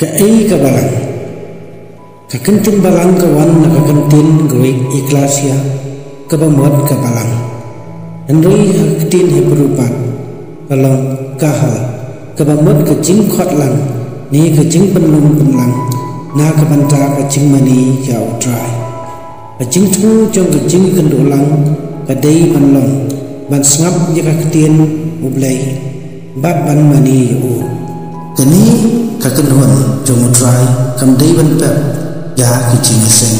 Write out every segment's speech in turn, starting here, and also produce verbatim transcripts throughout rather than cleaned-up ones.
Kaei ka balang? Ka kyntien balang ka wan na ka kyntien Greek ekklesia, kaba mut ka balang. Hynrei ha ka ktien Hebru pat, ka long kahal, kaba mut ka jingkhot lang ne ka jingpynlong pynlang na ka bynta ka jingmane ïa U Trai. Ka jingthmu jong ka jingkynduh lang ka dei ban long ban sngap ïa ka ktien U Blei bad ban mane ïa u. Kane ka kynhun jong U Trai kam dei ban pep ïa ki jingïaseng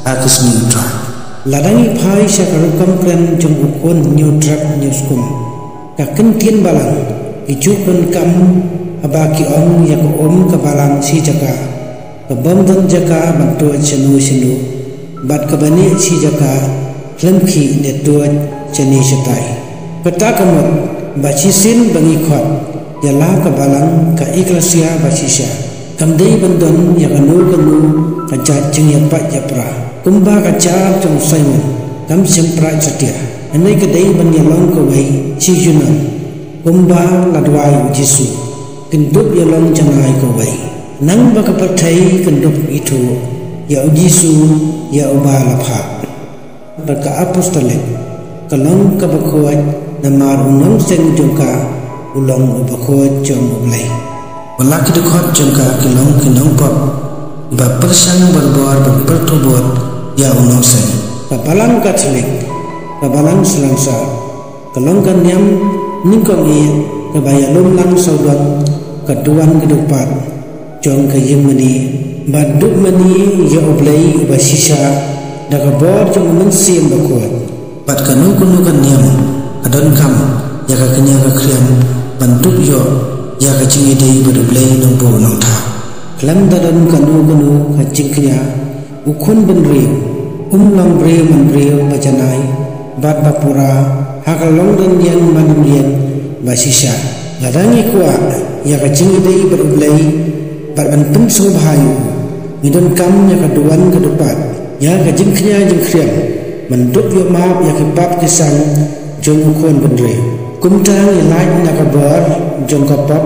ha ki sngi U Trai. Lada ngi phai sha ka rukom kren jong U Khun Hynñiewtrep Hynñiewskum, ka kyntien balang ki ju pyndonkam haba ki ong ïa ka um ka balang shi jaka, ka bym don jaka ban tuid shano shano, bad kaba neh shi jaka khlem khih ne tuid shane shatai. Kata ka mut ba shisien ba ngi khot ïa la ka balang, ka ekklesia ba shisha, kam dei ban don ïa kano kano ka jait jingïapait ïapra. Kumba ka jar jong u Simon kam shym pyrshah satia, hynrei ka dei ban ïalong kawei shi junom. Kumba la duwai U Jisu, kin dup ïalong janai kawei. Nang ba ka pyrthei kan dup ithuh ïa U Jisu, ïa uba la phah. Bad ka apostolik ka long kaba khuid, namar u nongseng jong ka u long u bakhuid jong U Blei. Wat la ki dkhot jong ka ki long ki nongpop, kiba pyrshang barabor ban pyrthuh bud ïa u nongseng. Ka balang Katholik, ka balang Salonsar, ka long ka niam nyngkong eh kaba ïalum lang sawdong ka duwan ka dupat jong ka ïingmane, bad dup mane ïa U Blei uba shisha da ka bor jong U Mynsiem Bakhuid. Bad kano kano ka niam ka donkam ïa ka kñia ka khriam ban dup ïoh ïa ka jingïadei bad U Blei Nongbuh Nongthaw. Khlem da don kano kano ka jingkñia, u khun bynriew um long briew man briew ba janai bad ba pura ha ka longdon ïing mandon ïing ba shisha. Lada ngi kwah ïa ka jingïadei bad U Blei bad ban pynsngewbha ïa u, ngi donkam ïa ka duwan ka dupat, ïa ka jingkñia jingkhriam ban dup ïoh map ïa ki pap ki sang jong u khun bynriew. Kumta ngi lait na ka bor jong ka pop,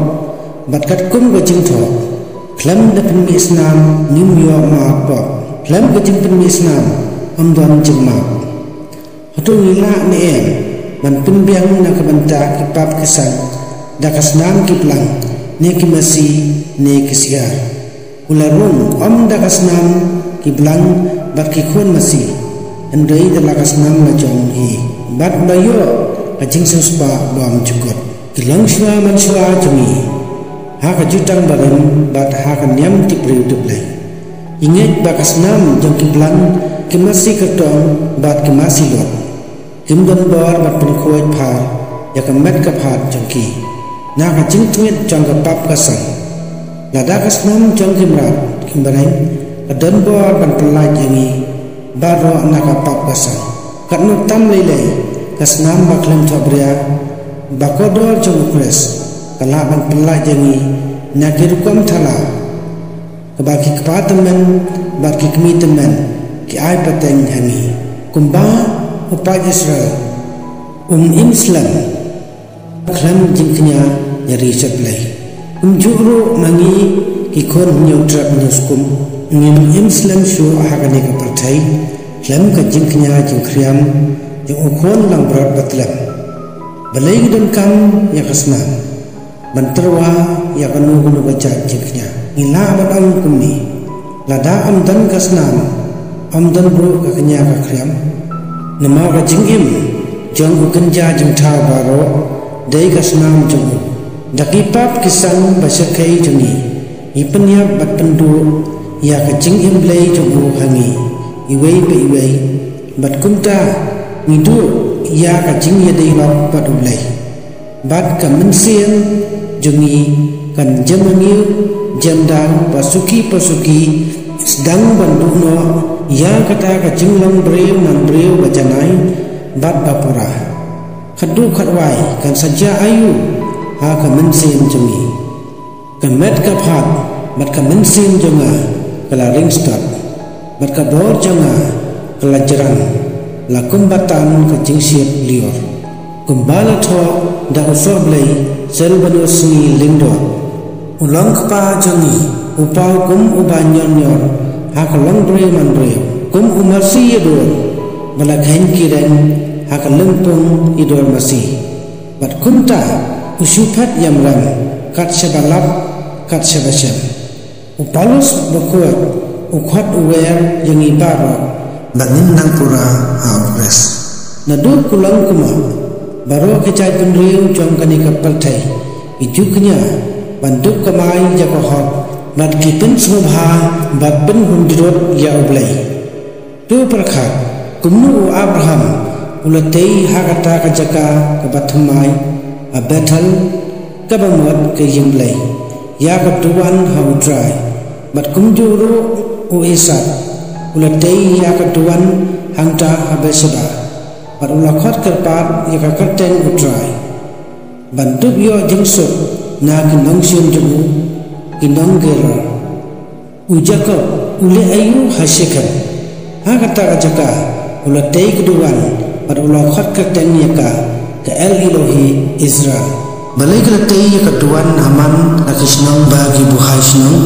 bad katkum ka jingthoh, khlem da pynmih snam ngim ïoh map pop. Khlem ka jingpynmih snam ym don jingmap. Hato ngi lah ne em ban pynbiang na ka bynta ki pap ki sang da ka snam ki blang, ne ki masi, ne ki syiar? U la rung ym da ka snam ki blang bad ki khun masi, hynrei da la ka snam lajong hi, bad la ïoh ka jingsiewspah bymjukut. Ki longshuwa manshuwa jong ngi ha ka jutang barim bad ha ka niam tip briew tip Blei, ki ngeit ba ka snam jong ki blang, ki masi kyrtong bad ki masi lut kim don bor ban pynkhuid phar ïa ka met ka phad jong ki na ka jingtngit jong ka pap ka sang. Lada ka snam jong ki mrad ki mreng ka don bor ban pynlait ïa ngi baroh na ka pap ka sang, katno tam lei lei ka snam ba khlem thohbria ba kordor jong U Khrist ka lah ban pynlait ïa ngi na ki rukom thala kaba ki kpa tymmen bad ki kmie tymmen ki ai pateng ha ngi. Kumba u paid Israel um im slem khlem jingkñia ïa ri sha Blei, kumjuh ruh ma ngi ki khun Hynñiewtrep Hynñiewskum ngim im slem shuh ha kane ka pyrthei khlem ka jingkñia jingkhriam jong u Khun Langbrot Bathlem. Balei ngi donkam ïa ka snam ban tyrwa ïa kano kano ka jait jingkñia? Ngi lah ban ong kumne: lada ym don ka snam, ym don ruh ka kñia ka khriam. Namar ka jingim jong u kynja jingthaw baroh dei ka snam jong u. Da ki pap ki sang ba shyrkhei jong ngi, ngi pynïap bad pynduh ïa ka jingim Blei jong u ha ngi iwei pa iwei. Bad kumta ngi duh ïa ka jingïadei lok bad U Blei. Bad ka mynsiem jong ngi kan jem angiew jem daw, ba suki pa suki sdang ban duh noh ïa kata ka jinglong briew man briew ba janai bad ba pura. Khatduh khatwai kan sa jia aïu ha ka mynsiem jong ngi? Ka met ka phad bad ka mynsiem jong nga ka la ring stad, bad ka bor jong nga ka la jrang la kumba tan ka jingshit lyiur. Kumba la thoh da u sohblei sel ban ïohsngi lyngdoh, U long kpa jong ngi, u paw kum uba nyor nyor ha ka longbriew manbriew, kum u marsi ïa dur ba la kheiñ ki reng ha ka lympung i dur marsi. Bad kumta u shu phet ïamrem kat shaba lap kat shaba shem. U Paulus bakhuid u khot u wer ïa ngi baroh ba ngin nang pura ha u Khrist. Naduh u long kumno, baroh ki jaitbynriew jong kane ka pyrthei ki ju kñia ban dup kamai ïa ka hok bad ki pynsngewbha bad pynhun jrut ïa U Blei. To pyrkhat kumno u Abraham u la tei ha kata ka jaka kaba thymmai ha Bethel, kaba mut ka ïing Blei, ïa ka duwan ha U Trai. Bad kumjuh ruh u Isak u la tei ïa ka duwan hangta ha Beersheba, bad u la khot kyrpad ïa ka kyrteng U Trai ban dup ïoh jingsuk na ki nongshun jong u, ki nong Gerar. U Jakob u leh aïu ha Shekhem? Ha kata ka jaka u la tei ka duwan bad u la khot kyrteng ïa ka, ka El Elohe Israel. Balei ka la tei ïa ka duwan ha man la ki shnong ba ki buhai shnong?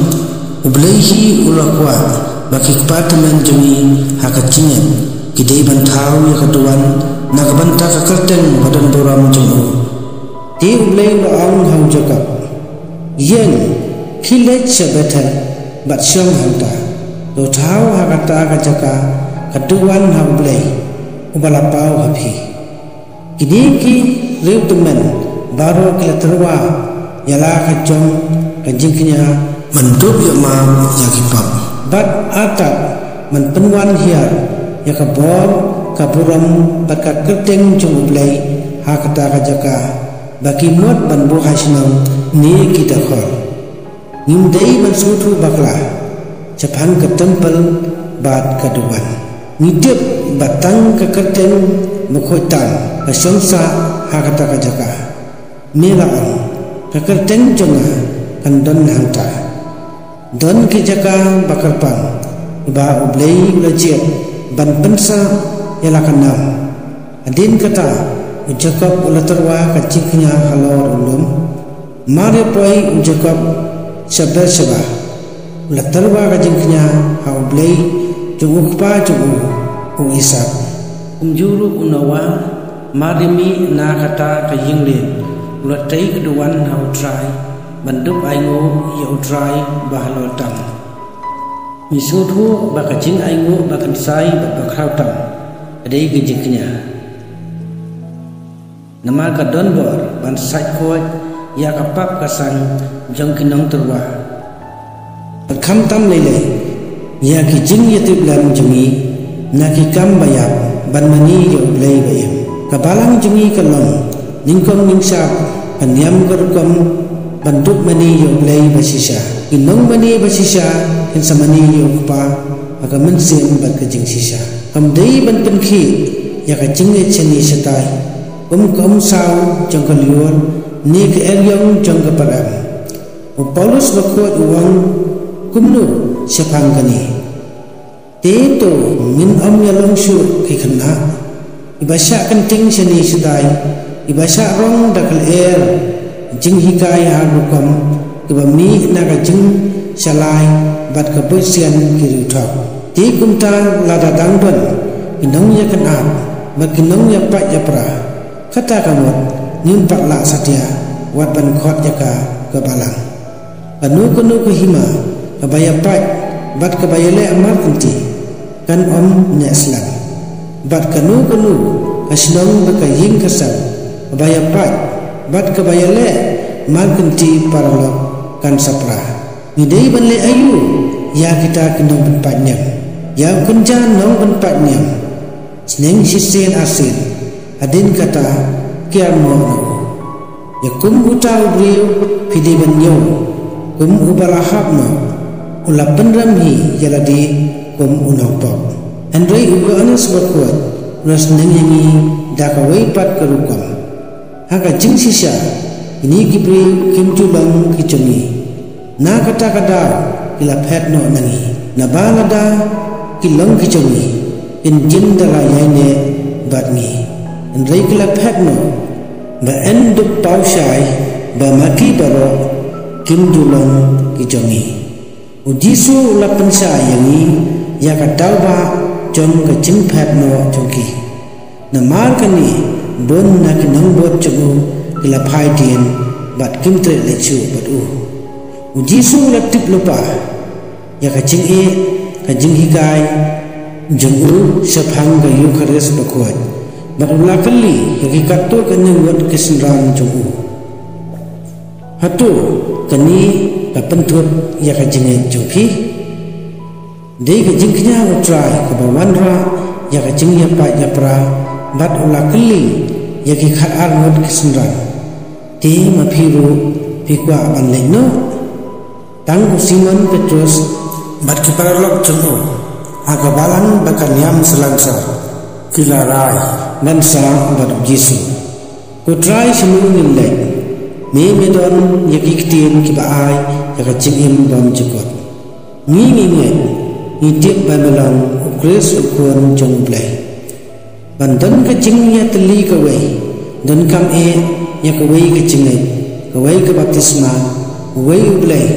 U Blei hi u la kwah ba ki kpa tymmen jong ngi ha ka jingngeit ki dei ban thaw ïa ka duwan na ka bynta ka kyrteng ba don burom jong u. Te U Blei u la ong ha u Jakob, ïeng, khie leit sha Bethel bad shong hangta. To thaw ha kata ka jaka ka duwan ha U Blei uba la paw ha phi. Kine ki riewtymmen baroh ki la tyrwa ïa la ka jong ka jingkñia ban dup ïa ma ïa ki pop, bad artat ban pynwan hiar ïa ka bor, ka burom bad ka kyrteng jong U Blei ha kata ka jaka, ba ki mut ban buhai shnong ne ki dkhot. Ngim dei ban sngewthuh bakla shaphang ka templ bad ka duwan. Ngi tip ba tang ka kyrteng bakhuid tam ka shong sah ha kata ka jaka. Me la ong, ka kyrteng jong nga kan don hangta. Don ki jaka ba kyrpang ba U Blei u la jied ban pynsah ïa la ka nam. Hadien kata u Jakob u la tyrwa ka jingkñia halor u lum. Mar ïa poi u Jakob sha Beersheba, u la tyrwa ka jingkñia ha U Blei jong u kpa jong u, u Isak. Kumjuh ruh u Noah, mar ïa mih na kata ka ïing lin, u la tei ka duwan ha U Trai ban dup ainguh ïa U Trai ba halor tam. Ngi sngewthuh ba ka jingainguh ba kynsai bad ba khraw tam ka dei ka jingkñia. Namar ka don bor ban sait khuid ïa ka pap ka sang jong ki nongtyrwa. Bad khamtam lei lei ïa ki jingïatiplem jong ngi na ki kam ba ïap ban mane ïa U Blei ba im. Ka balang jong ngi ka long nyngkong nyngshap, ka niam ka rukom ban dup mane ïa U Blei ba shisha. Ki nongmane ba shisha kin sa mane ïa U Kpa ha ka mynsiem bad ka jingshisha. Kam dei ban pynkhih ïa ka jingngeit shane shatai kum ka umsaw jong ka lyiur ne ka eriong jong ka parem. U Paulus bakhuid u ong kumno shaphang kane? Te to ngin ym ïa long shuh ki khynnah kiba shah kynting shane shatai, kiba shah rong da ka lyer jinghikai ha rukom, kiba mih na ka jingshalai bad ka buit sian ki riewthok. Te kumta lada dang don ki nongïakynad bad ki nongïapait ïapra, kata ka mut ngim pat lah satia wat ban khot ïa ka ka balang. Kano kano ka hima kaba ïapait bad kaba ïaleh markynti kan ym neh slem. Bad kano kano ka shnong bad ka ïing ka sem kaba ïapait bad kaba ïaleh markynti paralok kan sa pra. Ngi dei ban leh aïu ïa kita ki nongpynpait niam, ïa u kynja nongpynpait niam? Sneng shisien arsien hadien kata kiar noh na u. Ïa kum uta u briew phi dei ban ñiew kum uba la hap noh, u la pynrem hi ïa lade kum u nongpop. Hynrei u Ïoannis bakhuid u la sneng ïa ngi da kawei pat ka rukom. Ha ka jingshisha kine ki briew kim ju long ki jong ngi. Na kata ka daw ki la phet noh na ngi. Naba lada ki long ki jong ngi kin jin da la ïaineh bad ngi. Hynrei ki la phet noh ba yn dup paw shai ba ma ki baroh kim ju long ki jong ngi. U Jisu u la pynshai ïa ngi ïa ka daw ba jong ka jingphet noh jong ki. Namar kane bun na ki nongbud jong u ki la phai dien bad kim treh leit shuh bad u. U Jisu u la tip lypa ïa ka jingeh, ka jinghikai jong u shaphang ka Eukharist bakhuid. Bad u la kylli ïa ki katto katne ngut ki synran jong u. Hato kane ka pynthut ïa ka jingngeit jong phi? Dei ka jingkñia u Trai kaba wanrah ïa ka jingïapait ïapra, bad u la kylli ïa ki khatar ngut ki synran. Te ma phi ruh phi kwah ban leit noh? Tang u Simon Petrus bad ki paralok jong u, ha ka balang ba ka niam salonsor, ki la rai ban sah bad u Jisu. Ko Trai, shano ngin leit? Me me don ïa ki ktien kiba ai ïa ka jingim bymjukut. Ngi ngi ngeit, ngi tip ba me long u Khrist, u Khun jong U Blei. Ban don ka jingïatylli kawei, donkam eh ïa kawei ka jingngeit, kawei ka baptisma, uwei U Blei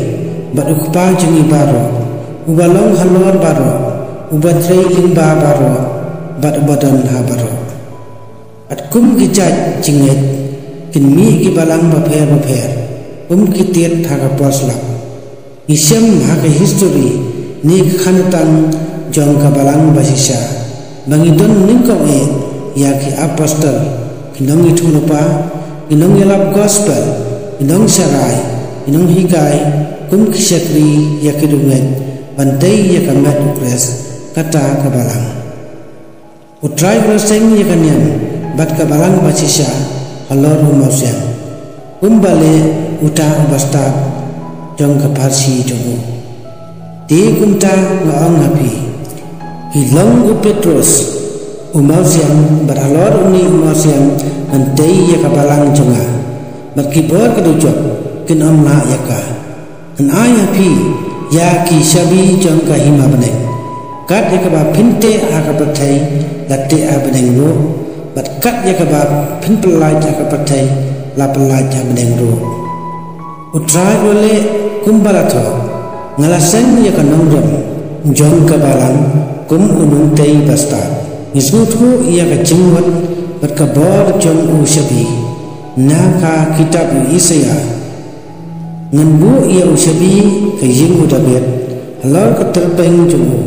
bad U Kpa jong ngi baroh, uba long halor baroh, uba trei lyngba baroh bad uba don ha baroh. Bad kum ki jait jingngeit kin mih ki balang bapher bapher, kum ki tied ha ka por slap. Ngi shem ha ka histori ne ka khanatang jong ka balang ba shisha ba ngi don nyngkong eh ïa ki apostol, ki nongïathuhlypa, ki nongïalap gospel, ki nongsharai, ki nonghikai, kum ki shakri ïa ki riewngeit ban tei ïa ka met U Khrist, kata ka balang. U Trai u la seng ïa ka niam bad ka balang ba shisha halor u mawsiang, kumba leh uta u bastad jong ka pharshi jong u. Te kumta nga ong ha phi, ki long u Petrus u mawsiang, bad halor une u mawsiang ngan tei ïa ka balang jong nga, bad ki bor ka dujok kin ym lah ïa ka. Ngan ai ha phi ïa ki shabi jong ka hima bneng. Kat ïa kaba phin teh ha ka pyrthei, la teh ha bneng ruh, bad kat ïa kaba phin pyllait ha ka pyrthei, la pyllait ha bneng ruh. U Trai u la leh kumba la thoh, nga la seng ïa ka nongrim jong ka balang kum u nongtei bastad. Ngi sngewthuh ïa ka jingmut bad ka bor jong u shabi na ka kitab u Isaïah. Ngan buh ïa u shabi ka ïing u Dabid halor ka tyrpeng jong u.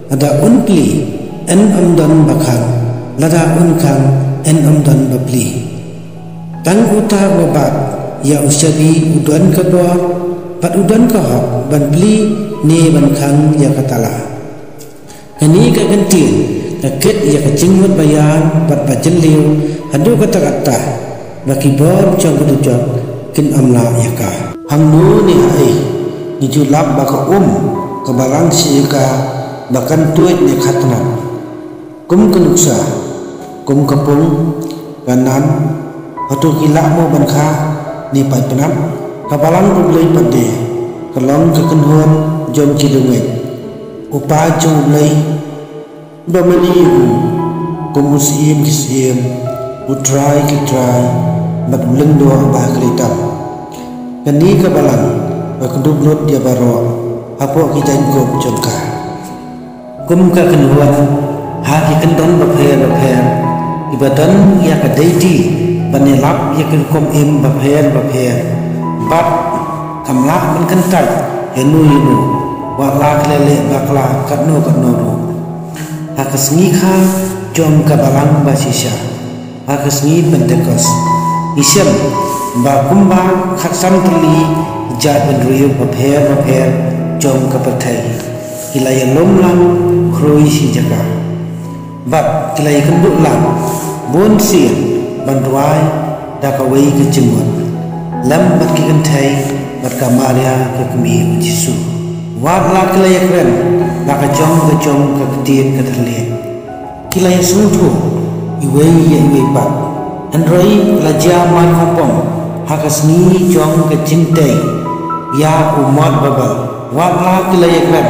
Lada un plie, yn ym don ba khang, lada un khang, yn ym don ba plie. Tang uta uba bat ïa u shabi u don ka bor bad u don ka hok ban plie ne ban khang ïa ka tala. Kane ka kyntien ka kit ïa ka jingmut ba ïar bad ba jylliew haduh katta katta ba ki bor jong ka dujok kin ym lah ïa ka. Hangno ne haei ngi ju lap ba ka um kaba rang shi ïa ka ba kan tuid ne khatnat? Kum ka nuksa, kum ka pung, ka nan, hato ki lah mo ban kha ne pait pnat? Ka balang U Blei pat de ka long ka kynhun jong ki riewngeit. U Kpa jong U Blei, ba mane ïa u kum u Syiem ki syiem, U Trai ki trai, bad U Lyngdoh ba ha khlieh tam. Kane ka balang ka kdup lut ïa baroh hapoh ki jaiñkup jong ka. Kum ka kynhun ha ki kyndon bapher bapher, kiba don ïa ka deiti ban ïalap ïa ki rukom im bapher bapher, bad kam lah ban kyntait ïano ïano, wat la ki la leh bakla katno katno ruh. Ha ka sngi kha jong ka balang ba shisha, ha ka sngi Pentekost, ngi shem ba kumba khatsan tylli ki jaitbynriew bapher bapher jong ka pyrthei ki la ïalum lang khrui shi jaka, bad ki la ïakynduh lang bun sien ban duwai da kawei ka jingmut, lem bad ki kynthei bad ka Maria ka kmie U Jisu. Wat la ki la ïakren da ka jong ka jong ka ktien ka tyrliang, ki la ïasngewthuh iwei ïa iwei pat. Hynrei la jia mai khongpong ha ka sngi jong ka jingtei ïa u mot Babel. Wat la ki la ïakren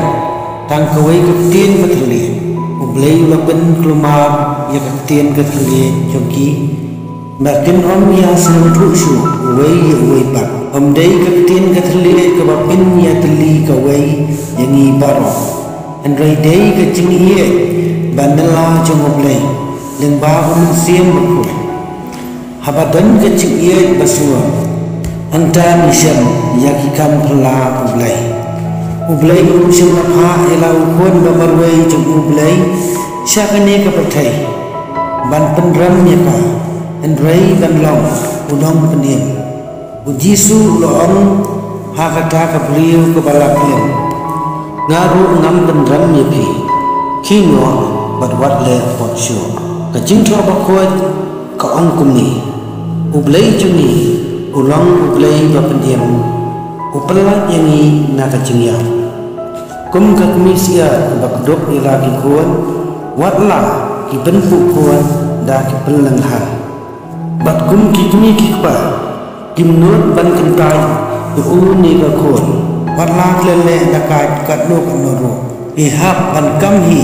tang kawei ka ktien ka tyrliang, U Blei u la pynkulmar ïa ka ktien ka tyrliang jong ki. Ba kin ym ïa sngewthuh shuh uwei ïa uwei pat. Ym dei ka ktien ka thylliej kaba pynïatylli kawei ïa ngi baroh. Hynrei dei ka jingïeit ba nylla jong U Blei lyngba U Mynsiem Bakhuid. Haba don ka jingïeit ba sngur, hangta ngi shem ïa ki kam phylla U Blei. U Blei um shym la phah ïa la u Khun ba marwei jong U Blei sha kane ka pyrthei ban pynrem ïa ka, hynrei ban long u nongpynim. U Jisu u la ong ha kata ka briew kaba la pynrem, nga ruh ngam pynrem ïa phi. Khie noh bad wat leh pop shuh. Ka Jingthoh Bakhuid ka ong kumne: U Blei jong ngi u long U Blei ba pynim, u pyllait ïa ngi na ka jingïap. Kum ka kmie syiar ba kdup ïa la ki khun, wat la ki pynpuh khun da ki pynlyngngoh. Bad kum ki kmie ki kpa kim nud ban kyntait ïa une ka khun, wat la ki leh da kait katno katno ruh. Ki hap ban kam hi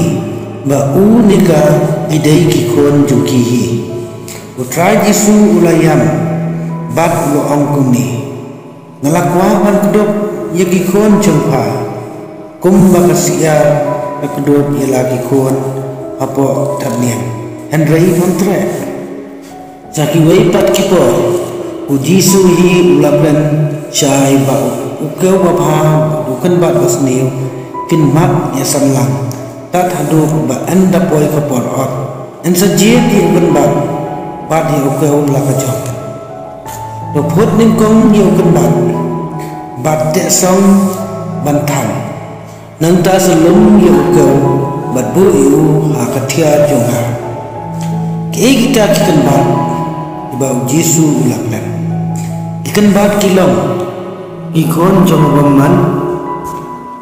ba une ka, ki dei ki khun jong ki hi. U Trai Jisu u la ïam bad u la ong kumne: Nga la kwah ban kdup ïa ki khun jong pha, kumba ka syiar ka kdup ïa la ki khun hapoh thapniang. Hynrei phim treh. Sha kiwei pat ki por, U Jisu hi u la kren shai ba u kew babha bad u kynbat basniew kin mad ïasamla tad haduh ba yn da poi ka por ot. Yn sa jied ïa u kynbat bad ïa u kew la ka jong. To phut nyngkong ïa u kynbat bad teh song ban thang. Nangta sa lum ïa u kew bad buh ïa u ha ka thiar jong nga. Kiei kita ki kynbat kiba U Jisu u la kren? Ki kynbat ki long ki khun jong u bymman.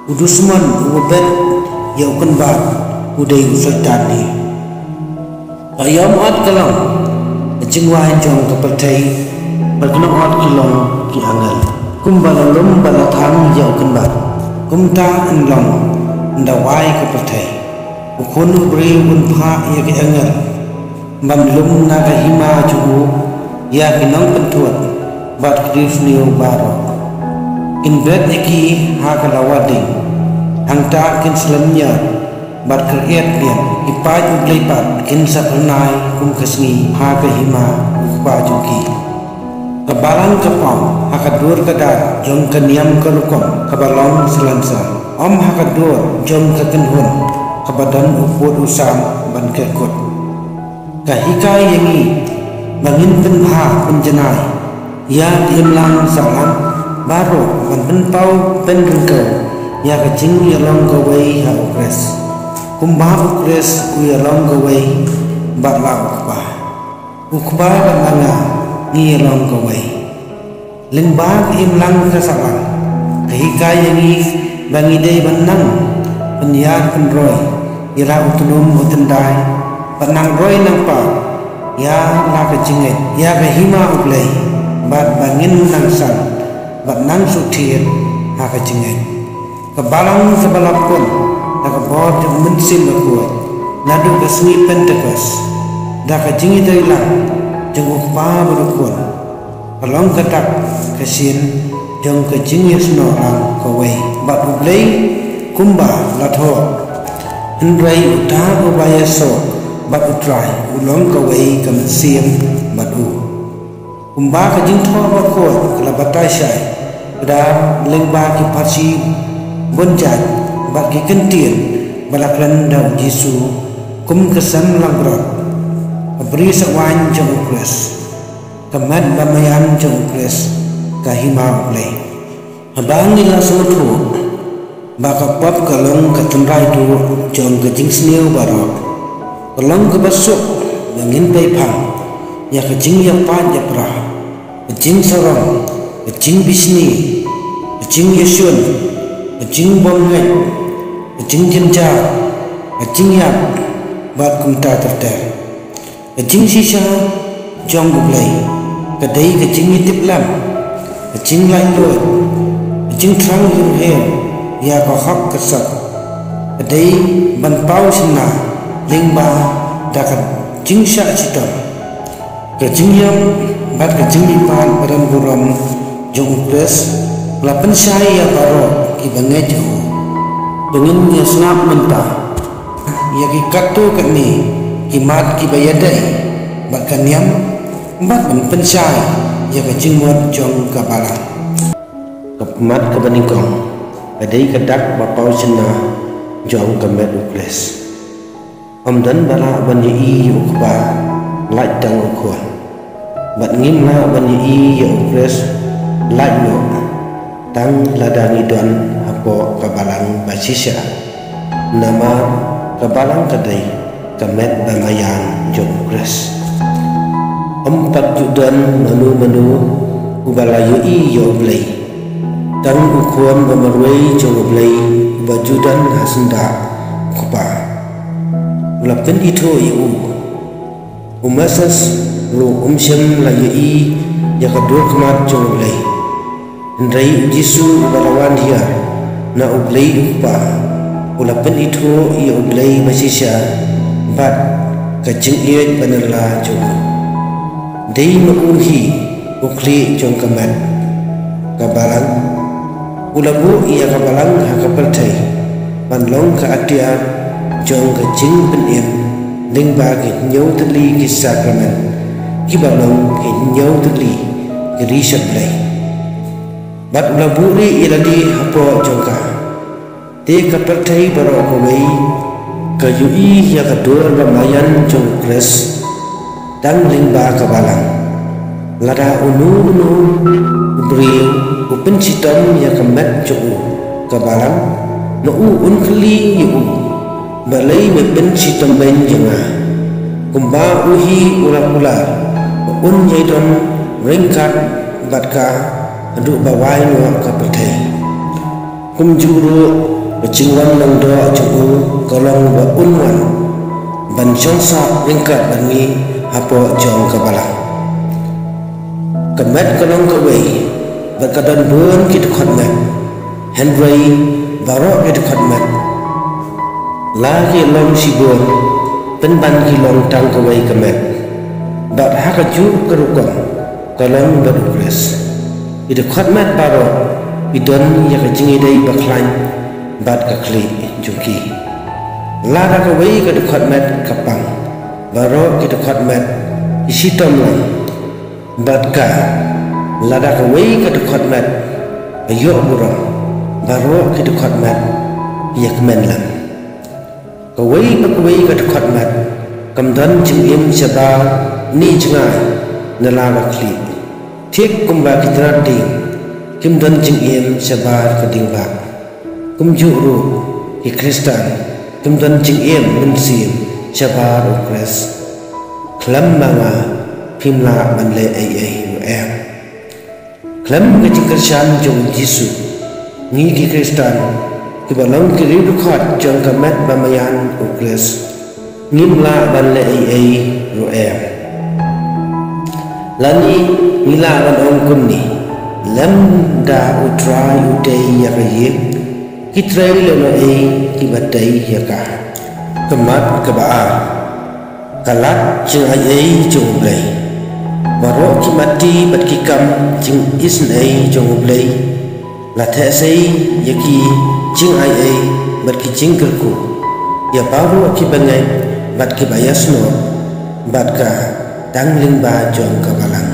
U dusmon uba bet ïa u kynbat u dei u Soitan hi. Ka ïom ot ka long ka jingwai jong ka pyrthei, bad ka nong ot ki long ki angel. Kumba la lum bad la thang ïa u kynbat, kumta yn long ynda wai ka pyrthei. U Khun u briew un phah ïa ki angel ban lum na ka hima jong u ïa ki nongpynthut bad ki riewsniew baroh. Kin bet ïa ki ha ka lawa ding, hangta kin slem ñiar bad kyriat biang. Ki paid U Blei pat kin sa phyrnai kum ka sngi ha ka hima U Kpa jong ki. Ka balang ka pom ha ka dur ka dar jong ka niam ka rukom kaba long salonsal, ym ha ka dur jong ka kynhun kaba don u pud u sam ban kerkut. Ka hikai ïa ngi ba ngin pynbha pynjanai ïa ki imlang sahlang baroh ban pynpaw pynryngkew ïa ka jingïalong kawei ha U Khrist, kumba U Khrist u ïalong kawei bad la U Kpa. U Kpa bad nga ngi ïalong kawei. Lyngba ka imlang ka sahlang, ka hikai ïa ngi ba ngi dei ban nang pynïar pynroi ïa la u tnum u tyndai, ban nang roi nang paw ïa la ka jingngeit ïa ka hima U Blei, bad ba ngin nang san bad nang suthied ha ka jingngeit. Ka balang kaba la pun da ka bor jong U Mynsiem Bakhuid naduh ka sngi Pentekost, da ka jingïadei lang jong U Kpa bad U Khun, ka long ka dak ka shin jong ka jingïasnoh lang kawei bad U Blei kumba la thoh: Hynrei uta uba ïasoh bad U Trai u long kawei ka mynsiem bad u. Kumba ka Jingthoh Bakhuid ka la batai shai, ka dei lyngba ki pharshi bun jait bad ki kyntien ba la kren da U Jisu kum ka sem langbrot, ka bri sawaiñ jong U Khrist, ka met ba maïan jong U Khrist, ka hima U Blei. Haba ngi la sngewthuh ba ka pop ka long ka tynrai duh jong ka jingsniew baroh, ka long kaba suk ba ngin peiphang ïa ka jingïapait ïapra, ka jingsarong, ka jingbishni, ka jingïashun, ka jingbymngeit, ka jingjynjar, ka jingïap, bad kumta ter ter. Ka jingshisha jong U Blei ka dei ka jingïatiplem, ka jinglaitluid, ka jingthrang him him ïa ka hok ka sot, ka dei ban paw shynna lyngba da ka jingshah shitom. Ka jingïap bad ka jingmihpat ba don burom jong U Khrist la pynshai ïa baroh kiba ngeit ha u. Te ngin ïa sngap mynta ïa ki katto katne ki mat kiba ïadei bad ka niam bad ban pynshai ïa ka jingmut jong ka balang. Ka mat kaba nyngkong ka dei ka dak ba paw shynna jong ka met U Khrist. Ym don ba lah ban ïohi ïa U Kpa lait tang U Khun. Bad ngim lah ban ïohi ïa U Khrist lait noh tang lada ngi don hapoh ka balang ba shisha. Namar ka balang ka dei ka met ba maïan jong U Khrist. Ym pat ju don mano mano uba la ïohi ïa U Blei. Tang U Khun ba marwei jong U Blei uba ju don ha syndah U Kpa u la pynithuh ïa u. U Moses ruh um shym la ïohi ïa ka dur khmat jong U Blei. Hynrei U Jisu uba la wan hiar na U Blei U Kpa u la pynithuh ïa U Blei ba shisha bad ka jingïeit ba nylla jong u. Dei ma u hi u khlieh jong ka met. Ka balang. U la buh ïa ka balang ha ka pyrthei ban long ka atiar jong ka jingpynim lyngba ki hynñiew tylli ki sakramen kiba long ki hynñiew tylli ki rishot Blei. Bad u la buhrieh ïa lade hapoh jong ka. Te ka pyrthei baroh kawei ka ïohi ïa ka dur ba maïan jong U Khrist tang lyngba ka balang. Lada uno uno u briew u pynshitom ïa ka met jong u ka balang, ma u un kylli ïa u, balei me pynshitom beiñ ïa nga? Kumba u hi u la kular ba un ïai don ryngkat bad ka haduh ba wai noh ka pyrthei. Kumjuh ruh ka jingwan lyngdoh jong u ka long ba un wan ban shong sah ryngkat bad ngi hapoh jong ka balang. Ka met ka long kawei bad ka don bun ki dkhot met. Hynrei baroh ki dkhot met la ki long shibun pynban ki long tang kawei ka met. Bad ha kajuh ka rukom ka long bad U Khrist. Ki dkhot met baroh ki don ïa ka jingïadei ba khlaiñ bad ka khlieh jong ki. Lada kawei ka dkhot met ka pang, baroh ki dkhot met ki shitom lang. Bad ka, lada kawei ka dkhot met ka ïoh burom, baroh ki dkhot met ki ïa kmen lang. Kawei pa kawei ka dkhot met kam don jingim shabar ne jngai na la ka khlieh. Thik kumba ki tnat ding kim don jingim shabar ka ding bah, kumjuh ruh ki Khristan kim don jingim mynsiem shabar U Khrist. Khlem ma nga phim lah ban leh ei ei ruh em. Khlem ka jingkyrshan jong U Jisu, ngi ki Khristan kiba long ki riewdkhot jong ka met ba maïan U Khrist, ngim lah ban leh ei ei ruh em. Lane ngi lah ban ong kumne, lymda U Trai u tei ïa ka ïing, ki trei lehnohei kiba tei ïa ka. Ka mat kaba ar. Ka lad jingaiei jong U Blei. Baroh ki mati bad ki kam jingisynei jong U Blei la theh sei ïa ki jingaiei bad ki jingkyrkhu ïa baroh kiba ngeit bad kiba ïasnoh bad ka tang lyngba jong ka balang.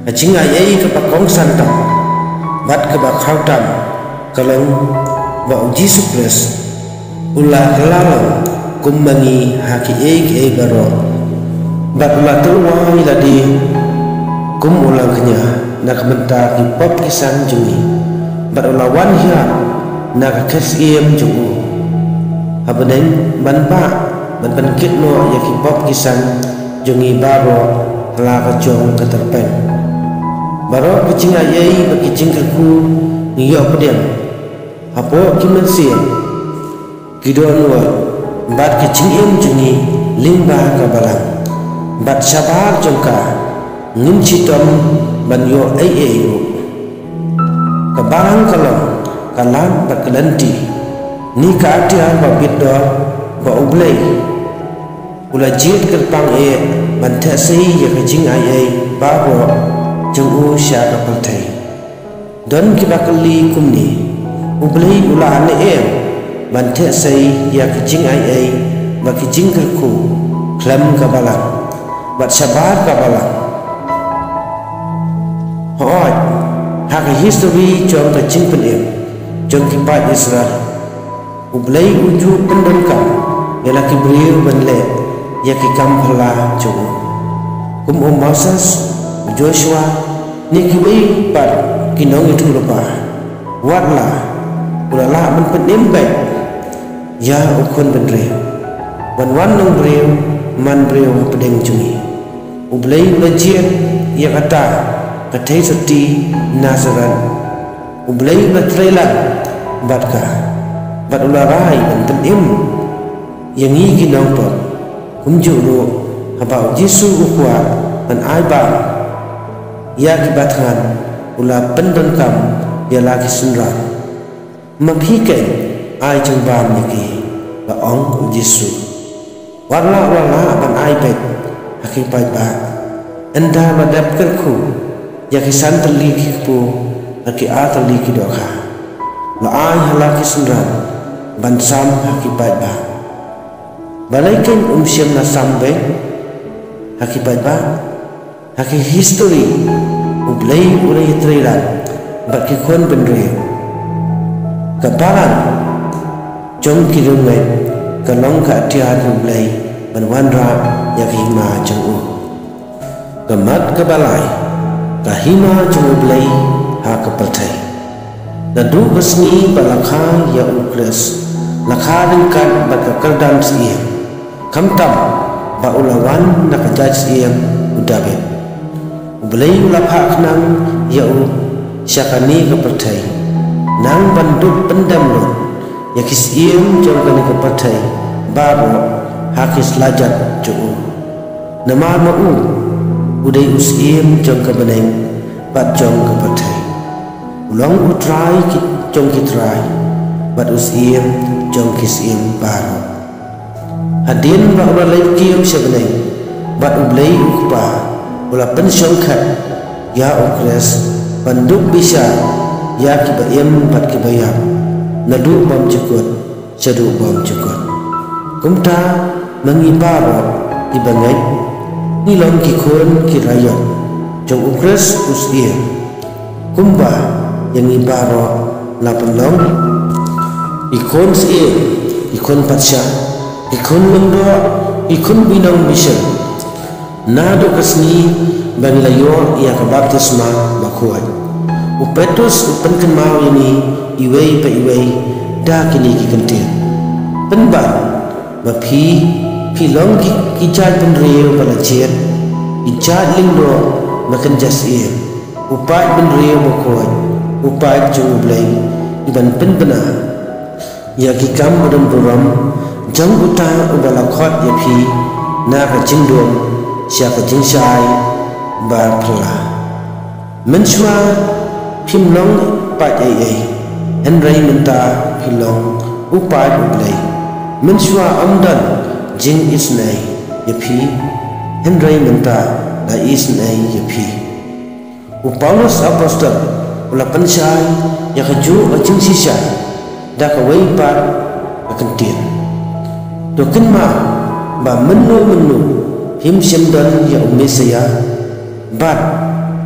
Ka jingaiei kaba kongsan tam bad kaba khraw tam ka long ba U Jisu Khrist u la kylla long kum ma ngi ha kiei kiei baroh, bad u la tyrwa ïa lade kum u langkñia na ka bynta ki pop ki san jong ngi, bad u la wan hiar na ka kyrsiam jong u ha bneng ban bah bad ban kit noh ïa ki pop ki san jong ngi baroh ha la ka jong ka tyrpeng. Baroh ki jingaiei bad ki jingkyrkhu ngi ïoh pdiang hapoh ki mynsiem, ki dohnud bad ki jingim jong ngi lyngba ka balang. Bad shabar jong ka ngim shitom ban ïoh ei ei ruh. Ka balang ka long ka lad bad ka lynti ne ka atiar ba bit dor ba U Blei u la jied kyrpang eh ban theh sei ïa ka jingai ei baroh jong u sha ka pyrthei. Don kiba kylli kumne, U Blei u lah ne em ban theh sei ïa ka jingai ei bad ki jingkyrkhu khlem ka Balang bad shabar ka Balang? Hooid, ha ka histori jong ka jingpynim jong ki paid Israel, U Blei u ju pyndonkam ïa la ki briew ban leh ïa ki kam phylla jong u, kum u Moses, u Joshua, ne kiwei pat ki nongïathuhlypa. Wat la u la lah ban pynim beit ïa u khun bynriew ban wan long briew man briew hapdeng jong ngi, U Blei u la jied ïa kata ka theisotti Nasareth. U Blei u la trei lang bad ka, bad u la rai ban pynim ïa ngi ki nongpop. Kumjuh ruh, haba U Jisu u kwah ban ai bam ïa ki bathngan, u la pyndonkam ïa la ki synran. Ma phi keiñ, ai jingbam ïa ki, la ong U Jisu. Wat la u la lah ban ai beit ha ki paidbah, ynda u la dep kyrkhu ïa ki san tylli ki kpu bad ki ar tylli ki dohkha. La ai ha la ki synran ban sam ha ki paidbah. Balei keiñ um shym la sam beit ha ki paidbah? Ha ki histori, U Blei u la ïatrei lang bad ki khun bynriew. Ka Balang jong ki riewngeit ka long ka atiar U Blei ban wanrah ïa ka hima jong u. Ka mat kaba lai, ka hima jong U Blei ha ka pyrthei. Naduh ka sngi ba la kha ïa U Khrist, la kha ryngkat bad ka kyrdan Syiem, khamtam ba u la wan na ka jait syiem u Dabid. U Blei u la phah khnang ïa u sha kane ka pyrthei, nang ban dup pyndem lut ïa ki syiem jong kane ka pyrthei baroh ha ki slajat jong u. Namar ma u, u dei u Syiem jong ka bneng bad jong ka pyrthei. U long U Trai ki, jong ki trai bad U Syiem jong ki syiem baroh. Hadien ba u la leit kiew sha bneng bad U Blei U Kpa, u la pynshongkhat ïa U Khrist ban dup bishar ïa kiba im bad kiba ïap, naduh bymjukut shaduh bymjukut. Kumta, ma ngi baroh kiba ngeit, ngi long ki khun ki raiot jong U Khrist U Syiem. Kumba ïa ngi baroh la pynlong, ki khun syiem, ki khun patsha, ki khun lyngdoh, ki khun binong bishar, naduh ka sngi ba ngi la ïoh ïa ka baptisma bakhuid. U Petrus u pynkynmaw ïa ngi iwei pa iwei da kine ki kyntien. Pynban, ma phi, phi long ki, ki jait bynriew ba la jied, ki jait lyngdoh ba kynja syiem, u paid bynriew bakhuid, u paid jong U Blei, ki ban pynbna ïa ki kam ba don burom jong uta uba la khot ïa phi na ka jingdum sha ka jingshai ba phylla. Mynshuwa phim long paid ei ei, hynrei mynta phi long u paid U Blei. Mynshuwa ym don jingisynei ïa phi, hynrei mynta la isynei ïa phi. U Paulus Apostol u la pynshai ïa kajuh ka jingshisha da kawei pat ka kyntien. To kynmaw ba mynno mynno phim shym don ïa u Messaïah, bad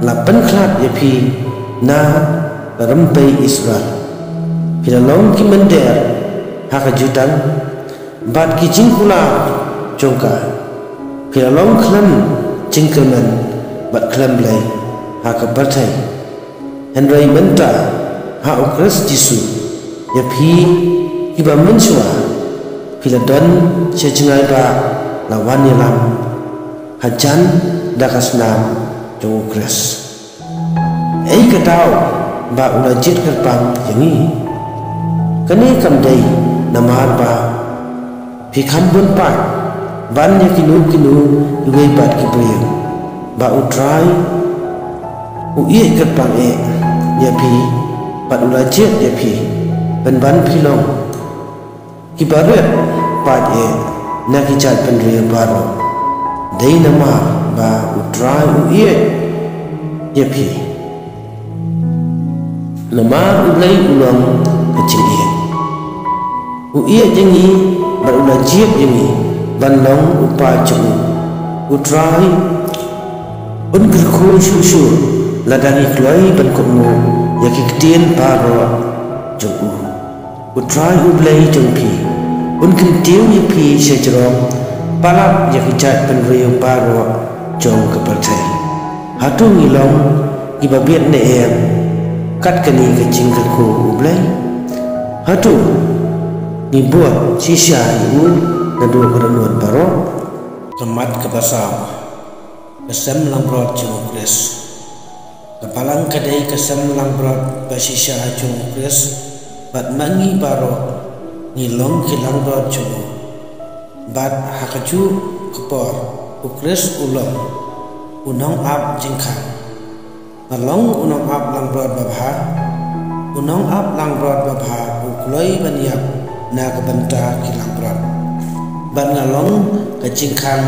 la pynkhlad ïa phi na ka rympei Israel. Phi la long ki mynder ha ka jutang bad ki jingkular jong ka. Phi la long khlem jingkyrmen bad khlem blei ha ka pyrthei. Hynrei mynta ha U Khrist Jisu, ïa phi kiba mynshuwa phi la don sha jngai ba la wan ïalam hajan da ka snam jong U Khrist. Ei ka daw ba u la jied kyrpang ïa ngi? Kane kam dei namar ba phi kham bun paid ban ïa kino kino kiwei pat ki briew, ba U Trai u ïeit kyrpang eh ïa phi bad u la jied ïa phi pynban phi long kiba rit paid eh na ki jaitbynriew baroh. Dei namar ba U Trai u ïeit ïa phi. Namar U Blei u long ka jingïeit. U ïeit ïa ngi bad u la jied ïa ngi ban long u paid jong u. U Trai un kyrkhu shuh shuh lada ngi kloi ban kohnguh ïa ki ktien baroh jong u. U Trai U Blei jong phi un kyntiew ïa phi sha jrong palat ïa ki jaitbynriew baroh jong ka pyrthei. Hato ngi long kiba bit ne em kat kane ka jingkyrkhu U Blei? Hato ngi bud shisha ïa u naduh ka dohnud baroh? Ka mat kaba saw. Ka sem langbrot jong U Khrist. Ka balang ka dei ka sem langbrot ba shisha jong U Khrist, bad ma ngi baroh ngi long ki langbrot jong u. Bad ha kajuh ka por U Khrist u long u nongap jingkhang. Nga long u nongap langbrot babha. U nongap langbrot babha u kloi ban ïap na ka bynta ki langbrot. Bad nga long ka jingkhang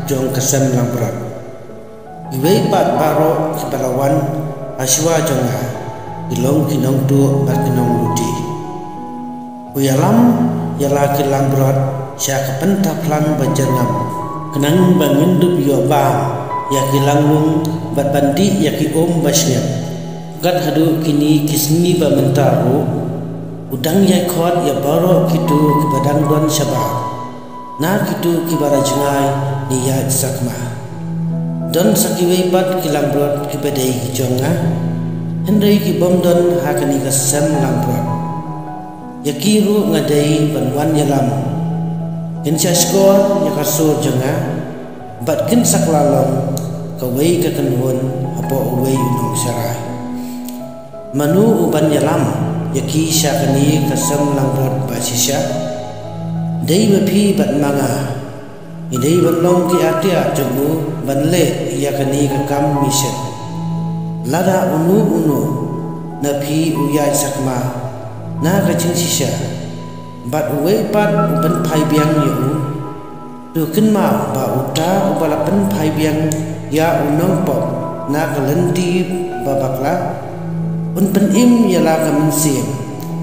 jong ka sem langbrot. Kiwei pat baroh kiba la wan ha shuwa jong nga ki long ki nongtuh bad ki nongluti. U ïalam ïa la ki langbrot sha ka pynthaplang ba jyrngam, khnang ba ngin dup ïoh bam ïa ki langlung bad ban dih ïa ki um ba shngem. Kat haduh kine ki sngi ba mynta ruh u dang ïai khot ïa baroh kito kiba dang don shabar. Na kito kiba la jngai ne ïaid sakma. Don sa kiwei pat ki langbrot kiba dei ki jong nga, hynrei ki bym don ha kane ka sem langbrot. Ïa ki ruh nga dei ban wan ïalam. Kin sa shkor ïa ka sur jong nga, bad kin sa kylla long kawei ka kynhun hapoh uwei u nongsharai. Mano u ban ïalam ïa ki sha kane ka sem langbrot ba shisha? Dei ma phi bad ma nga. Ngi dei ban long ki atiar jong u ban leh ïa kane ka kam mission. Lada uno uno na phi u ïaid sakma na ka jingshisha, bad uwei pat u pynphai biang ïa u, to kynmaw ba uta uba la pynphai biang ïa u nongpop na ka lynti ba bakla un pynim ïa la ka mynsiem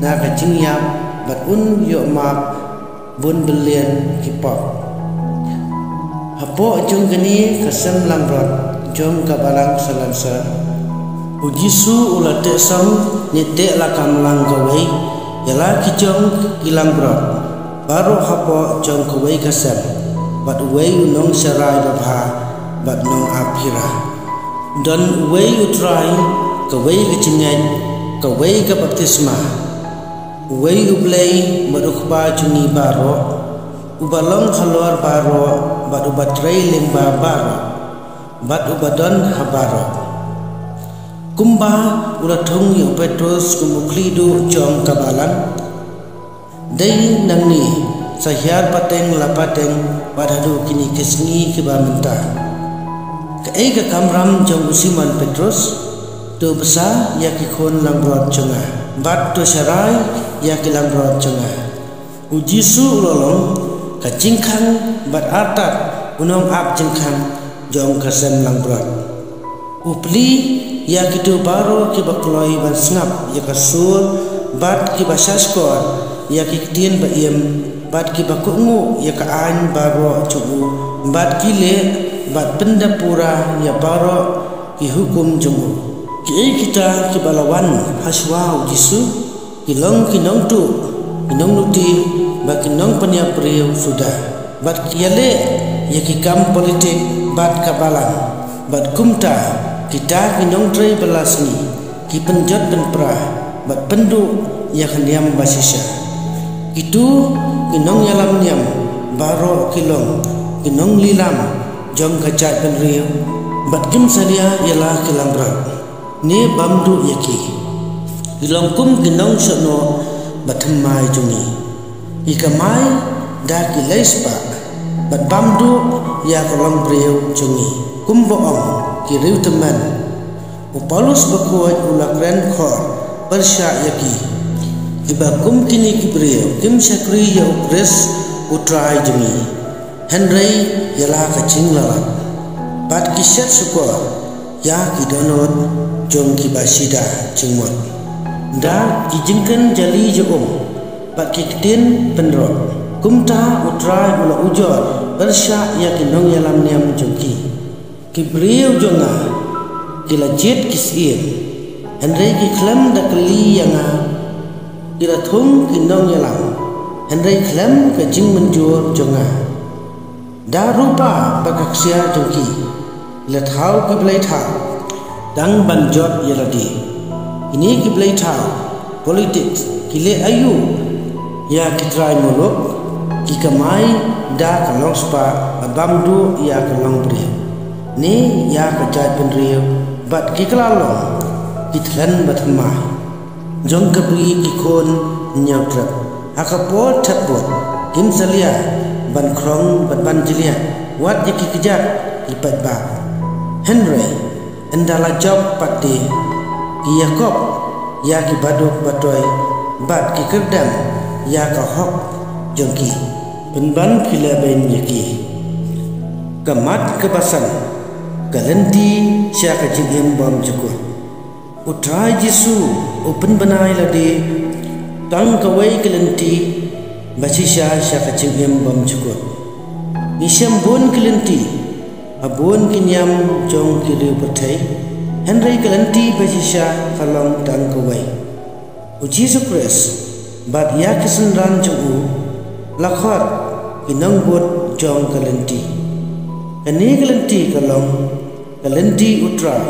na ka jingïap, bad un ïoh map bun billion ki pop. Hapoh jong kane ka sem langbrot jong ka balang salonsor, U Jisu u la teh song ne teh lakam lang kawei ïa la ki jong ki langbrot baroh hapoh jong kawei ka sem, bad uwei u nongsharai babha bad nongap hira. Don uwei U Trai, kawei ka jingngeit, kawei ka baptisma. Uwei U Blei bad U Kpa jong ngi baroh, uba long halor baroh bad uba trei lyngba baroh bad uba don ha baroh. Kumba u la thung ïa u Petrus kum u khlieh duh jong ka balang, dei nangne sa hiar pateng la pateng bad haduh kine ki sngi kiba mynta. Kaei ka kamram jong u Simon Petrus? To bsa ïa ki khun langbrot jong nga, bad to sharai ïa ki langbrot jong nga. U Jisu u la long ka jingkhang bad artat u nongap jingkhang jong ka sem langbrot. U plie ïa kito baroh kiba kloi ban sngap ïa ka sur, bad kiba shahshkor ïa ki ktien ba im, bad kiba kohnguh ïa ka aiñ baroh jong u, bad ki leh bad pynda pura ïa baroh ki hukum jong u. Kiei kita kiba la wan ha shuwa U Jisu? Ki long ki nongtuh, ki nongluti, bad ki nongpynïap briew suda, bad ki ïaleh ïa ki kam politik bad ka balang, bad kumta kita ki nongtrei bylla sngi ki pynjot pynpra bad pynduh ïa ka niam ba shisha. Kito ki nongïalam niam baroh ki long ki nonglilam jong ka jaitbynriew, bad kim salia ïa la ki langbrot ne bam duh ïa ki. Ki long kum ki nongshohnoh ba thymmai jong ngi. Ki kamai da ki lei spah bad bam duh ïa ka longbriew jong ngi. Kumba ong ki riewtymmen, u Paulus bakhuid u la kren khor pyrshah ïa ki. Kiba kum kine ki briew kim shakri ïa U Khrist U Trai jong ngi. Hynrei ïa la ka jinglalat bad ki shet shukor ïa ki dohnud jong ki ba shida jingmut, da ki jingkren jali ja um bad ki ktien pynrok. Kumta U Trai u la ujor pyrshah ïa ki nongïalam niam jong ki. Ki briew jong nga ki la jied ki syiem, hynrei ki khlem da kylli ïa nga. Ki la thung ki nongïalam, hynrei khlem ka jingmynjur jong nga. Da rupa bad ka ksiar jong ki, ki la thaw ki blei thaw tang ban jot ïa lade. Kine ki blei thaw politics ki leh aïu ïa ki trai muluk? Ki kamai da ka long spah bad bam duh ïa ka long briew, ne ïa ka jaitbynriew, bad ki kylla long ki thlen bathymmai jong ka bri ki khun ñiewtrep. Ha ka por thep vote kim salia ban khrong bad ban jliah wat ïa ki kjat ki paidbah. Hynrei ynda la jop pat de, ki ïakop ïa ki baduk batoi bad ki kyrdan ïa ka hok jong ki. Pynban phi leh beiñ ïa ki. Ka mat kaba san, ka lynti sha ka jingim bymjukut. U Trai Jisu u pynbna ïa lade tang kawei ka lynti bashisha sha ka jingim bymjukut. Ngi shem bun ki lynti ha bun ki niam jong ki riew pyrthei, hynrei ka lynti bashisha ka long tang kawei. U Jisu Khrist bad ïa ki synran jong u la khot ki nongbud jong ka lynti. Kane ka lynti ka long ka lynti U Trai,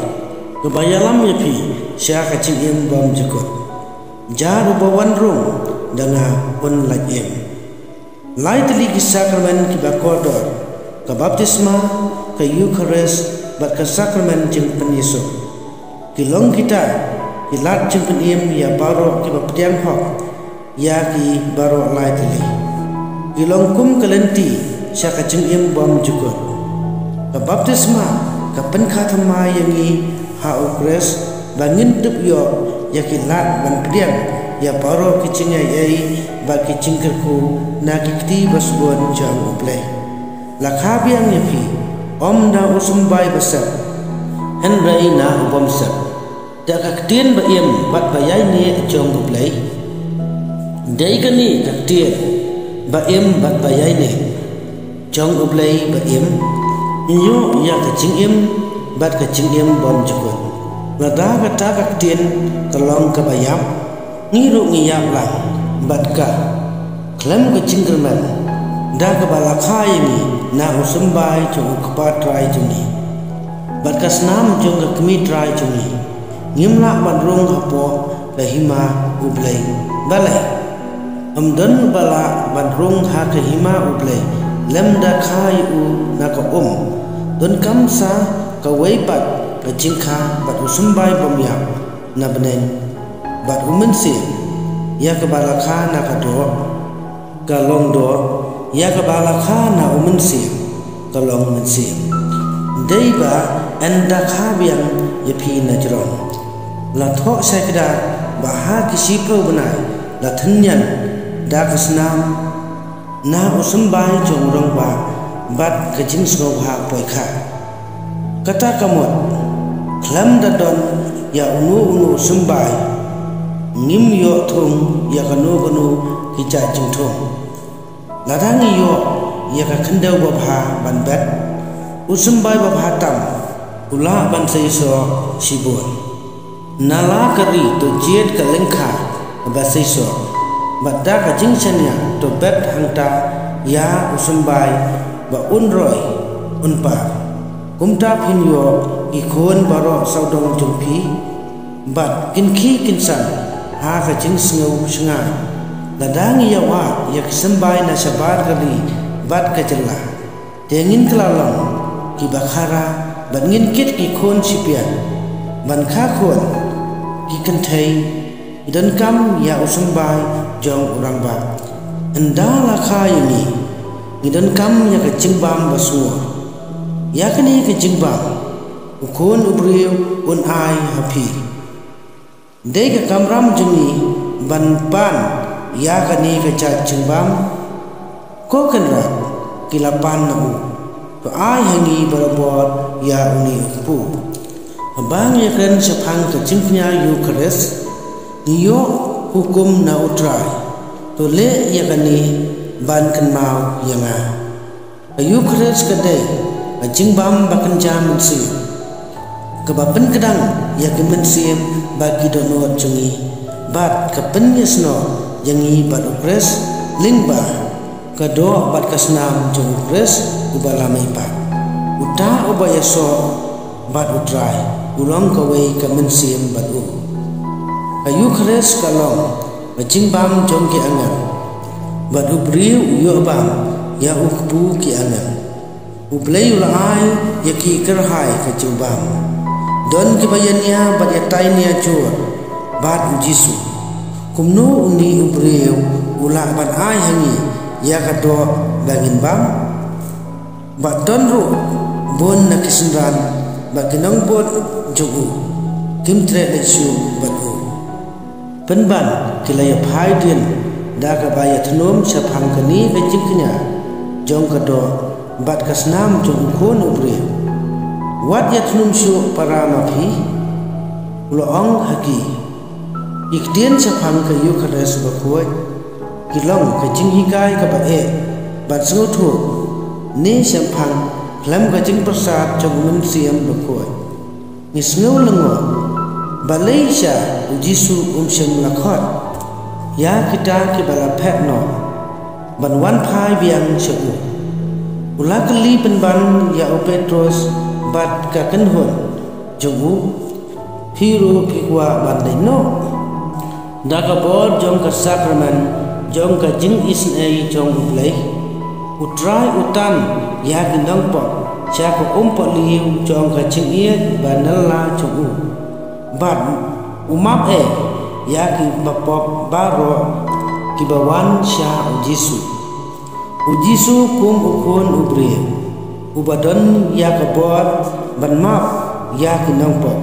kaba ïalam ïa phi sha ka jingim bymjukut. Jar uba wan rung da nga un lait im. Lai tylli ki sakramen kiba kordor, ka baptisma, ka Eukharist, bad ka sakramen jingpyniasoh, ki long kita ki lad jingpynim ïa baroh kiba pdiang hok ïa ki baroh lai tylli. Ki long kum ka lynti sha ka jingim bymjukut. Ka baptisma ka pynkha thymmai ïa ngi ha U Khrist ba ngin dup ïoh ïa ki lad ban pdiang ïa baroh ki jingaiei bad ki jingkyrkhu na ki kti basbun jong U Blei. La kha biang ïa phi, ym na u symbai ba sep, hynrei na u bym sep, da ka ktien ba im bad ba ïaineh jong U Blei. Dei kane ka ktien ba im bad ba ïaineh jong U Blei ba im, ngi ïoh ïa ka jingim bad ka jingim bymjukut. Lada kata ka ktien ka long kaba ïap, ngi ruh ngi ïap lang bad ka. Khlem ka jingkyrmen, da kaba la kha ïa ngi na u symbai jong U Kpa Trai jong ngi bad ka snam jong ka kmie Trai jong ngi, ngim lah ban rung hapoh ka hima U Blei. Balei? Ym don ba lah ban rung ha ka hima U Blei lymda kha ïa u na ka um. Donkam sa kawei pat ka jingkha bad u symbai bymïap na bneng, bad u mynsiem. Ïa kaba la kha na ka doh ka long doh, ïa kaba la kha na u mynsiem ka long mynsiem. Dei ba ynda kha biang ïa phi na jrong, la thoh shai kdar ba ha ki shiphew bnai la thynnian da ka snam na u symbai jong u rangbah bad ka jingsngewbha poi kha. Kata ka mut, khlem da don ïa uno uno u symbai, ngim ïoh thung ïa kano kano ki jait jingthung. Lada ngi ïoh ïa ka khyndew babha ban bet, u symbai babha tam u lah ban seisoh shibun. Na la ka ri to jied ka lyngkha ba seisoh, bad da ka jingshaniah to bet hangta ïa u symbai ba un roi un par. Kumta phin ïoh ki khun baroh sawdong jong phi, bad kin khie kin san ha ka jingsngew shngaiñ. Lada ngi ïawad ïa ki symbai na shabar ka ri bad ka jylla, te ngin kylla long kiba khara bad ngin kit ki khun shipian ban kha khun ki kynthei ki donkam ïa u symbai jong u rangbah. Ynda la kha ïa ngi, ngi donkam ïa ka jingbam ba sngur. Ïa kane ka jingbam u Khun u briew un ai ha phi. Dei ka kamram jong ngi ban pan ïa kane ka jait jingbam. Ko Kynrad, ki la pan na u. To ai ha ngi barabor ïa une u kpu. Haba ngi ïakren shaphang ka jingkñia Ïukharist, ngi ïoh hukum na U Trai: To leh ïa kane ban kynmaw ïa nga. Ka Ïukharist ka dei ka jingbam ba kynja mynsiem, kaba pynkdang ïa ki mynsiem bad ki dohnud jong ngi, bad ka pynïasnoh ïa ngi bad U Khrist lyngba ka doh bad ka snam jong U Khrist uba la mihpat. Uta uba ïasoh bad U Trai u long kawei ka mynsiem bad u. Ka Ïukharist ka long ka jingbam jong ki angel, bad u briew u ïoh bam ïa u kpu ki angel. U Blei u la ai ïa ki kyrhai ka jingbam. Don kiba ïania bad ïatai nia jur bad U Jisu. Kumno une u briew u lah ban ai ha ngi ïa ka doh ba ngin bam? Bad don ruh bun na ki synran bad ki nongbud jong u kim treh leit shuh bad u. Pynban ki la ïaphai dien da kaba ïathnum shaphang kane ka jingkñia jong ka doh bad ka snam jong U Khun u briew. Wat ïathnum shuh para ma phi, u la ong ha ki. Ki ktien shaphang ka Ïukharist bakhuid ki long ka jinghikai kaba eh bad sngewthuh ne shemphang khlem ka jingpyrsad jong U Mynsiem Bakhuid. Ngi sngew lyngngoh balei sha U Jisu um shym la khot ïa kita kiba la phet noh ban wan phai biang sha u. U la kylli pynban ïa u Petros bad ka kynhun jong u, phi ruh phi kwah ban leit noh? Da ka bor jong ka sakramen jong ka jingisynei jong U Blei, U Trai u tan ïa ki nongpop sha ka umpohliew jong ka jingïeit ba nylla jong u, bad u map ei ïa ki bapop baroh kiba wan sha U Jisu. U Jisu kum U Khun u briew, uba don ïa ka bor ban map ïa ki nongpop,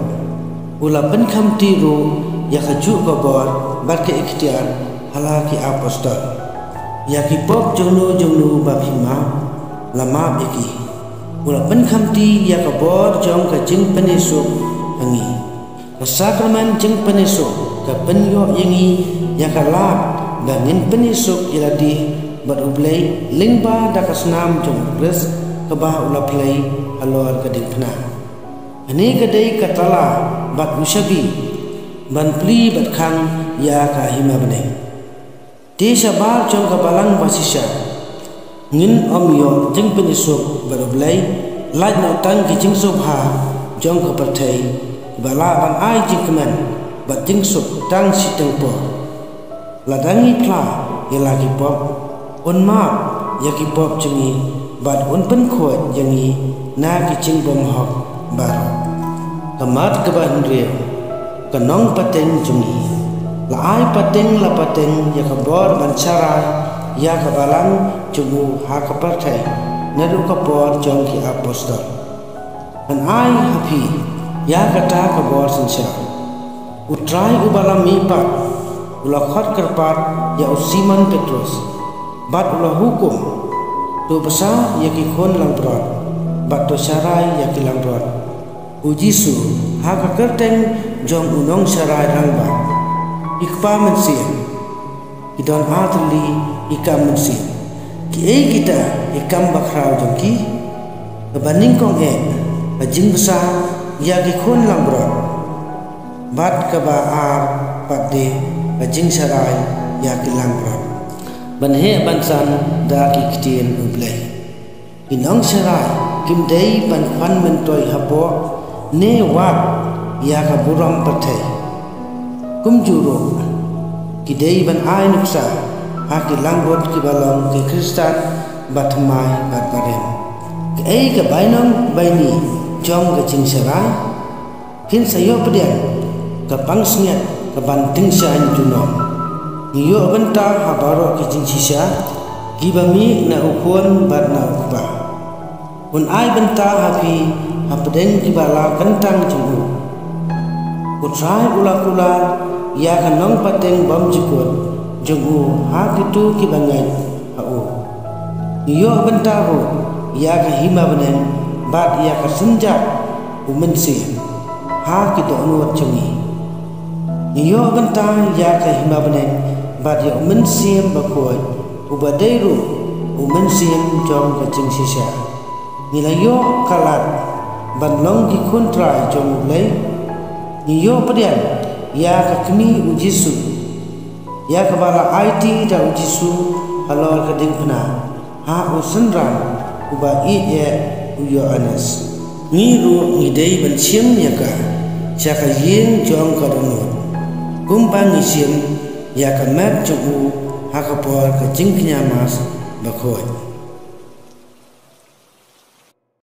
u la pynkhamti ruh ïa kajuh ka bor bad ka iktiar ha la ki apostol. Ïa ki pop jongno jongno ba phi map, la map ïa ki. U la pynkhamti ïa ka bor jong ka jingpynïasuk ha ngi. Ka sakramen jingpynïasuk ka pynïoh ïa ngi ïa ka lad ba ngin pynïasuk ïa lade bad U Blei lyngba da ka snam jong U Khrist kaba u la pynlong halor ka diengphna. Kane ka dei ka tala bad u shabi ban plie bad khang ïa ka hima bneng. Te shabar jong ka balang ba shisha ngin ym ïoh jingpynïasuk bad U Blei, lait noh tang ki jingsngewbha jong ka pyrthei, ba lah ban ai jingkmen bad jingsuk tang shiteng por. Lada ngi phla ïa la ki pop, un map ïa ki pop jong ngi bad un pynkhuid ïa ngi na ki jingbymhok baroh. Ka mat kaba hynriew, ka nongpateng jong ngi. La ai pateng la pateng ïa ka bor ban sharai ïa ka balang jong u ha ka pyrthei naduh ka por jong ki apostol. Ngan ai ha phi ïa kata ka bor synshar. U Trai uba la mihpat u la khot kyrpad ïa u Simon Petrus bad u la hukum, to bsa ïa ki khun langbrot bad to sharai ïa ki langbrot. U Jisu ha ka kyrteng jong u nongsharai rangbah. I kpa mynsiem, ki don artylli i kam mynsiem. Kiei kita i kam bakhraw jong ki? Kaba nyngkong eh ka jingbsa ïa ki khun langbrot, bad kaba ar pat de ka jingsharai ïa ki langbrot ban heh ban san da ki ktien U Blei. Ki nongsharai kim dei ban khwan myntoi hapoh ne wad ïa ka burom pyrthei. Kumjuh ruh ki dei ban ai nuksa ha ki langbrot kiba long ki khristan ba thymmai bad barim. Kaei ka bainong baini jong ka jingsharai? Phin sa ïoh pdiang ka pansngiat ka ban tyngshaiñ junom. Ngi ïoh bynta ha baroh ki jingshisha kiba mih na U Khun bad na U Kpa. Un ai bynta ha phi hapdeng kiba la kyntang jong u. U Trai u la kular ïa ka nongpateng bymjukut jong u ha kito kiba ngeit ha u. Ngi ïoh bynta ruh ïa ka Hima Bneng bad ïa ka Synjat U Mynsiem ha ki dohnud jong ngi. Ngi ïoh bynta ïa ka Hima Bneng bad ïa U Mynsiem Bakhuid, uba dei ruh U Mynsiem jong ka jingshisha. Ngi la ïoh ka lad ban long ki khun trai jong U Blei. Ngi ïoh pdiang ïa ka kmie U Jisu, ïa kaba la aiti da U Jisu halor ka diengphna ha u synran uba ïeit eh, u Ïoannis. Ngi ruh ngi dei ban shim ïa ka sha ka ïing jong ka dohnud, kumba ngi shim ïa ka met jong u ha ka por ka jingkñia Mass bakhuid.